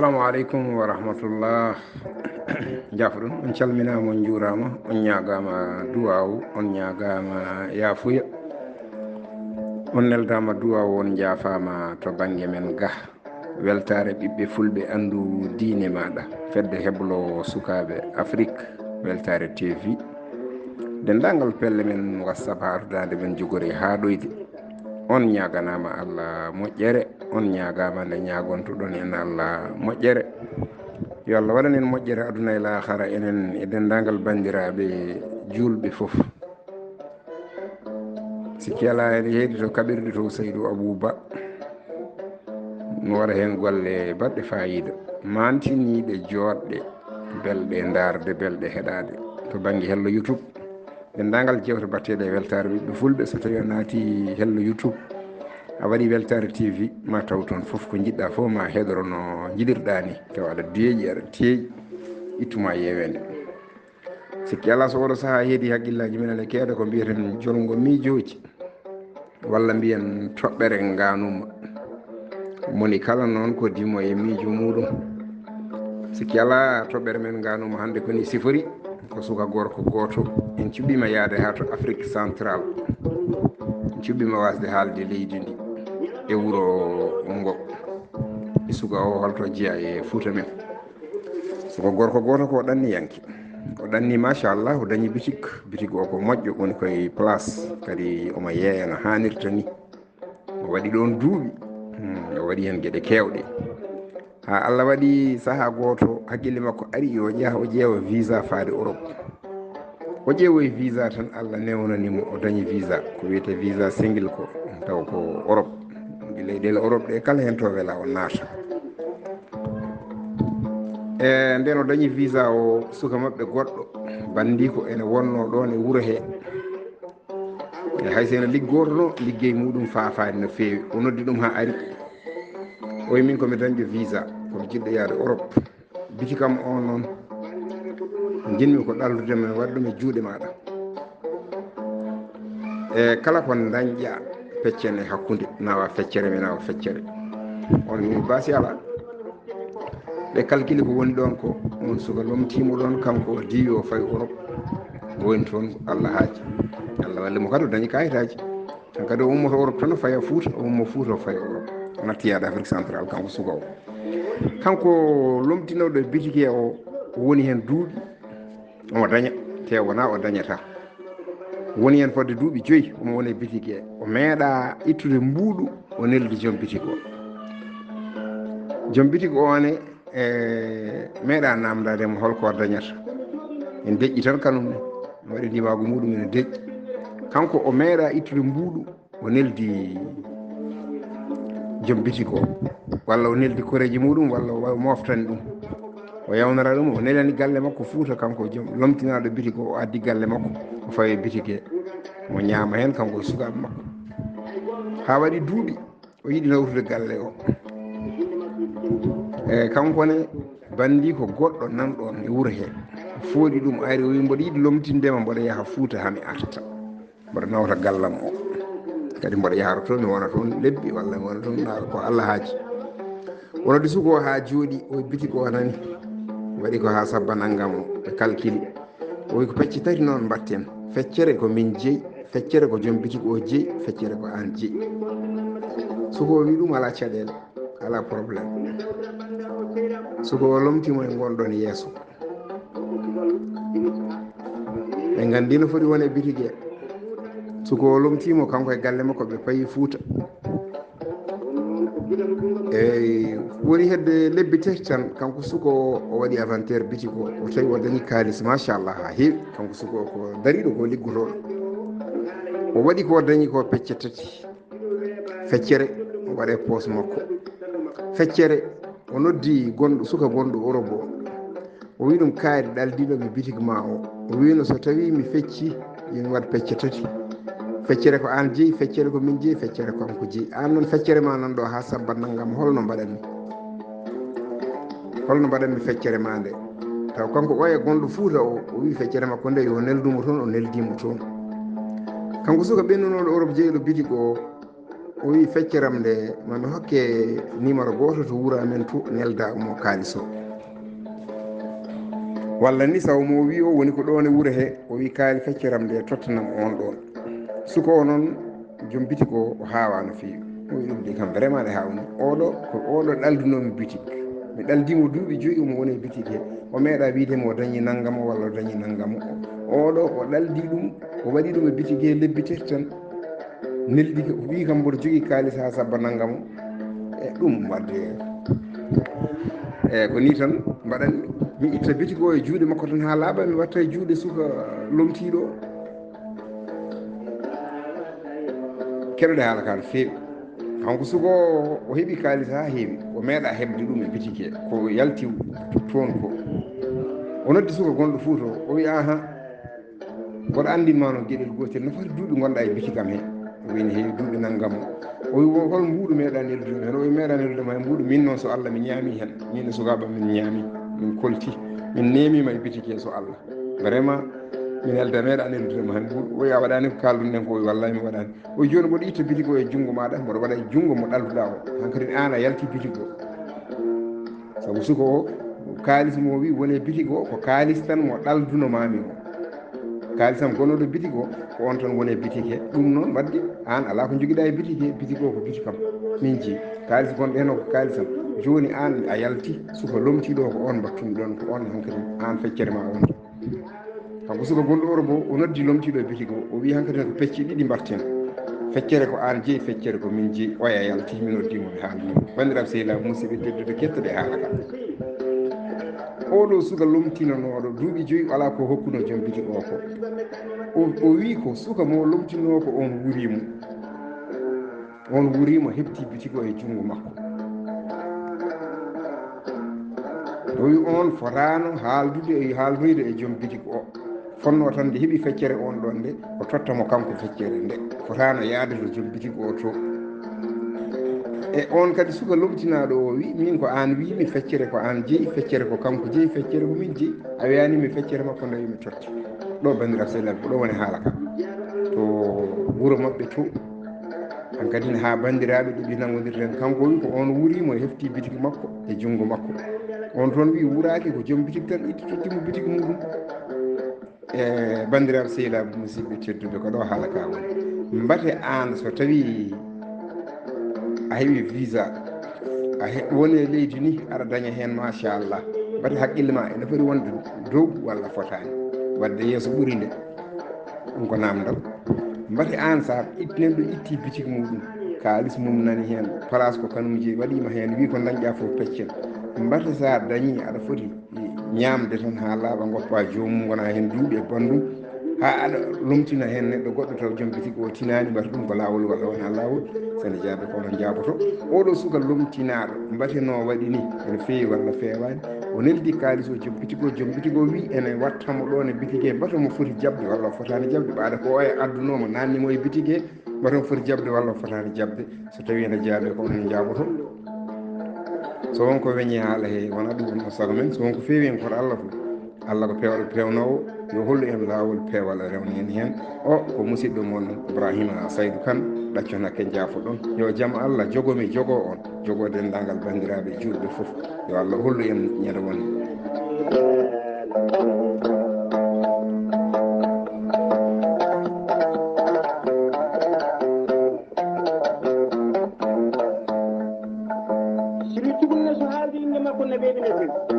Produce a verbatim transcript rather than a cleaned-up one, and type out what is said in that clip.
Assalamu aleykum wa rahmatullah. Jaafoɗon, on calminaama, on njuuraama, on ñaagaama duwaawu, on ñaagaama yaafuya. On neldaama duwaawu, on njaafaama to bannge men ga. Weltaare ɓiɓɓe fulɓe, anndu diine maaɗa. Fedde hebloowo sukaaɓe Afrik, Weltaare T V. Denndaangal pelle men WhatsApp, haa to daande men jogori haa ɗoyde. On ñaaganaama Allah moƴƴere, on ñaagaama nde ñaagontoɗon en Allah moƴƴere. Yo Allah waɗan en moƴƴere aduna e laakara, enen e denndaangal banndiraaɓe juulɓe fof. Sikki alaa, ene heedi to kaɓirɗe to Seydou Abou Ba. No waɗa heen golle baɗɗe faayiida, maantiniiɗe, jooɗɗe, belɗe ndaarde, belɗe heɗaade to bannge hello YouTube. Denndaangal jewte baɗteeɗe e weltaare ɓiɓɓe fulɓe, so tawii a naati hello YouTube, a waɗi Weltaare T V, ma taw toon fof ko njiɗɗaa fof, ma heɗoro no njiɗirɗaa ni, tawa aɗa deeƴi, aɗa teeƴi, ittuma yeeweende. Sikki alaa, so oɗo sahaa heedi, haqqillaaji men ene keeda ko mbiyeten jolngo miijooji, walla mbiyen toɓɓere ngaanuma. Moni kala noon ko dimo e miijo muuɗum. Sikki alaa, toɓɓere men ngaanuma hannde ko ni sifori, ko suka gorko gooto. En cuɓiima yahde haa to Afrique Central. En cuɓiima waasde haalde leydi ndi e wuro ngo. E suka o, holto jeyaa e Fuuta men? Ko gorko gooto, ko ɗanniyanke. O ɗanni, machallah, o dañi bitik. Bitik o ko moƴƴo, woni koye place, kadi omo yeeya no haanirta ni. O waɗi ɗoon duuɓi. Hmm, o waɗi heen geɗe keewɗe. Haa Allah waɗi sahaa gooto, hakkille makko ari, yo o yaha, o ƴeewa visa faade Europe. O ƴeewoyi visa tan, Allah newnani mo, o dañi visa. Ko wiyetee visa single ko, taw ko Europe. Leyɗeele Europe ɗe kala heen to wela o naata. E nden o dañi visa o, suka maɓɓe goɗɗo, banndiiko, ene wonnoo ɗoon e wuro he. E hay so ene liggorno, liggey muɗum faafaani no feewi. O noddi ɗum haa ari. O wi, "Min ko mi dañɗo visa, ko mi jiɗɗo yaade Europe. Bitik am o noon, njiɗmi ko ɗallude mo, mi waɗa ɗum e juuɗe maaɗa. E kala ko dañƴa, peccen e hakkunde, nawa feccere, mi nawa feccere." On wi, "Baasi alaa." Ɓe kalkili ko woni ɗoon ko, on suka lomtiimo ɗoon, kanko o diwi o fayi Europe. O woni toon, Allah haaji. Allah walli mo kadi, o dañi kayitaaji. Tan kadi o ummoto Europe tan, o faya Fuuta, o ummo Fuuta, o faya Europe. O natti yaade Afrique Central, kanko suka o. Kanko lomtinooɗo e bitike o, o woni heen duuɓi, omo daña, te wonaa o dañataa. Woni heen fodde duuɓi joyi, omo woni e bitike. O meeɗaa ittude mbuuɗu, o neldi joom bitik o. Joom bitik o ne, e, meeɗaa naamndaade mo hol ko o dañata. En deƴƴi tan kanum ne. Waɗi ndimaagu muɗum ene deƴƴi. Kanko o meeɗaa ittude mbuuɗu, o neldi joom bitik o, walla o neldi koreeji muɗum, walla o moftani ɗum. O yawnora ɗum, o nelani galle makko Fuuta, kanko joom lomtinaaɗo bitik o, o addi galle makko, o fawi bitik he. Mo ñaama heen, kanko e sukaaɓe makko. Haa waɗi duuɓi, o yiɗi nawtude galle o. E, kanko ne, banndi ko goɗɗo nan ɗoon e wuro he. Fooɗi ɗum, ari, o wi, "Mboɗo yiɗi lomtinde ma, mboɗo yaha Fuuta, haa mi arta. Mboɗo nawta gallam o. Kadi mboɗo yahara toon, mi wona toon lebbi, walla mi wona toon, na ko Allah haaji." O noddi suka o haa jooɗi, o bitik o nani. Waɗi ko haa sabba nanngam o, ɓe kalkili. O wi, "Ko pecce tati noon mbaɗten. Feccere ko min jeyi, feccere ko joom bitik o jeyi, feccere ko aan jeyi." Suka o wi ɗum, "Alaa caɗeele, alaa problème." Suka o lomtiimo e ngon ɗoon yeeso. Ɓe nganndi no foti won e bitik he. Suka o lomtiimo, kanko e galle makko, ɓe payi Fuuta. Eyi, woni hedde lebbi tati tan, kanko suka o, o waɗi inventaire bitik o, o tawi o dañi kaalis, machallah, haa heewi. Kanko suka o ko dariiɗo, ko liggotooɗo. O waɗi ko dañi ko pecce tati. Feccere, o waɗa e poos makko. Feccere, o noddi gonɗo, suka gonɗo Europe o. O wi ɗum, "Kaari, ɗaldiɗo mi bitik ma o." O wino, "So tawi mi fecci, yo mi waɗ pecce tati. Feccere ko aan jeyi, feccere ko min jeyi, feccere ko kanko jeyi. Aan noon, feccere ma nan ɗo haa sabba nanngam, holno mbaɗanmi? Holno mbaɗanmi feccere ma nde?" Taw kanko oya gonɗo Fuuta o, o wi feccere makko nde yo neldumo toon, o neldimo toon. Kanko suka ɓennunooɗo Europe, jeyɗo bitik o, O wi fecceram nde, ma mi hokke nimaro gooto to wuro amen to, nelda mo kaalis o. Walla ni saw mo wi o woni ko ɗoon e wuro he, o wi kaali fecceram nde tottanam on ɗoon. Suka o noon, joom bitik o, o haawa no feewi. O wi ɗum de kam vraiment nde haawni. Oɗo, ko oɗo ɗaldunoomi bitik. Mi ɗaldii mo duuɓi joyi omo woni e bitik he. O meeɗa wiide mo o dañi nanngam o walla o dañi nanngam o. Oɗo, o ɗaldi ɗum, o waɗi ɗum e bitik he lebbi tati tan. Neldi ko, wi kam mboɗo jogii kaalis haa sabba nanngam o. E ɗum waɗde. E ko ni tan mbaɗan mi itta bitik o e juuɗe makko tan haa laaɓa, mi watta e juuɗe suka lomtiiɗo o. Keɗoɗe haala ka no feewi. Kanko suka o, o heɓi kaalis haa heewi. O meeɗa heɓde ɗum e bitik he. Ko yalti toon ko. O noddi suka gonɗo Fuuta o, o wi, "Aha, mboɗo anndin ma no geɗel gootel. No foti duuɓi ngonɗa e bitik am he?" O wi, "Ne heewi duuɓi nanngam o." O wi, "Wo hol mbuuɗu meeɗa neldude ma heen?" O wi, "Meeɗa neldude ma heen mbuuɗu. Min noon so Allah mi ñaami heen. Min e sukaaɓe am min ñaami. Min kolti. Min neemiima e bitik he so Allah. Vraiment, min elda meeɗa neldude ma heen mbuuɗu." O wi, "A waɗaani ko kaalduɗen ko?" O wi, "Wallahi mi waɗaani." O wi, "Jooni mboɗo itta bitik o e junngo maaɗa, mboɗo waɗa e junngo mo ɗalduɗa o. Hankadi aan a yalti bitik o." Sabu suka o, kaalis mo wi woni e bitik o, ko kaalis tan mo ɗalduno maami o. Kaalis am gonnoɗo bitik o, ko on tan woni e bitik he. Ɗum noon waɗde aan alaa ko njogiɗa e bitik he, bitik o ko bitik am. Min jeyi. Kaalis gonɗo heen o ko kaalis am. Jooni aan a yalti, suka lomtiiɗo o ko on mbattumi ɗoon, ko on hankadi aan feccere ma on. Kanko suka gonɗo Europe o, o noddi lomtiiɗo e bitik o, o wi hankadi ko pecce ɗiɗi mbatten. Feccere ko aan jeyi, feccere ko min jeyi. Oya yalti, mi noddi mo, mi haalni mo. Banndiraaɓe sehilaaɓe, musidɓe tedduɓe, kettoɗe haala ka. Oɗo suka lomtinanooɗo duuɓi joyi, alaa ko hokkuno joom bitik o ko. O, o wi ko suka mo lomtinoo ko on wuuri mo. On wuuri mo, heɓti bitik o e junngo makko. O wi on fotaano haaldude e, haaldoyde e joom bitik o. Fotnoo tan nde heɓi feccere on ɗon nde, o totta mo kanko feccere nde. Fotaano yaade to joom bitik o to. E on kadi suka lomtinaaɗo o wi, "Min ko aan wi mi feccere ko aan jeyi, feccere ko kanko jeyi, feccere ko min jeyi. A wiyaani mi feccere makko nde mi totti." Ɗo banndiraaɓe sehilaaɓe, ko ɗo woni haala ka. To wuro maɓɓe to, hankadi ne haa banndiraaɓe ɗiɗi nanngondirten. Kanko wi ko on wuuri mo, hefti bitik makko e junngo makko. On toon wi wuraaki, ko joom bitik tan itti totti mo bitik muɗum. E banndiraaɓe sehilaaɓe, musidɓe tedduɓe, ko ɗo haala ka woni. Mbate aan so tawi a heɓi visa, a he-, woni e leydi ni, aɗa daña heen machallah. Mbate haqqille ma ene foti wonde dow walla fotaani? Waɗde yeeso ɓuri nde. Ɗum ko namdal. Mbate aan sa it-, neɗɗo itti bitik muɗum, kaalis mum nani heen, place ko kanum jeyi, waɗiima heen, wi ko dañɗa fof peccel. Mbate sa dañi, aɗa foti ñaamde tan haa laaɓa, ngoppa joomum, wona heen duuɓi e banndum, haa aɗa lomtina heen neɗɗo goɗɗo taw joom bitik o tinaani, mbata ɗum ko laawol walla wonaa laawol, so ene jaabe ko onon njaaboto. Oɗo suka lomtinaaɗo, mbate no waɗi ni, ene feewi walla feewaani? O neldi kaalis o joom bitik o, joom bitik o wi ene watta mo ɗoon e bitik he, mbata mo foti jaɓde walla o fotaani jaɓde, ɓaade ko oya addunoo mo, naanni mo e bitik he, mbata mo foti jaɓde walla o fotaani jaɓde. So tawii ene jaabe ko onon njaaboto. So won ko weñi haala he, wona ɗum woni sago men. So won ko feewi en koto Allah fof, Allah ko peewɗo peewnoowo, yo hollu en laawol peewal rewna en heen. O ko musidɗo mon Ibrahima Saydu Kan, ɗaccon hakke, njaafoɗon. Yo jam Allah jogo mi, jogo on, jogo denndaangal banndiraaɓe juulɓe fof. Yo Allah hollu en ñande wonde. Siri tugunna so haaldi innde makko, naɓeeɓe ne firi.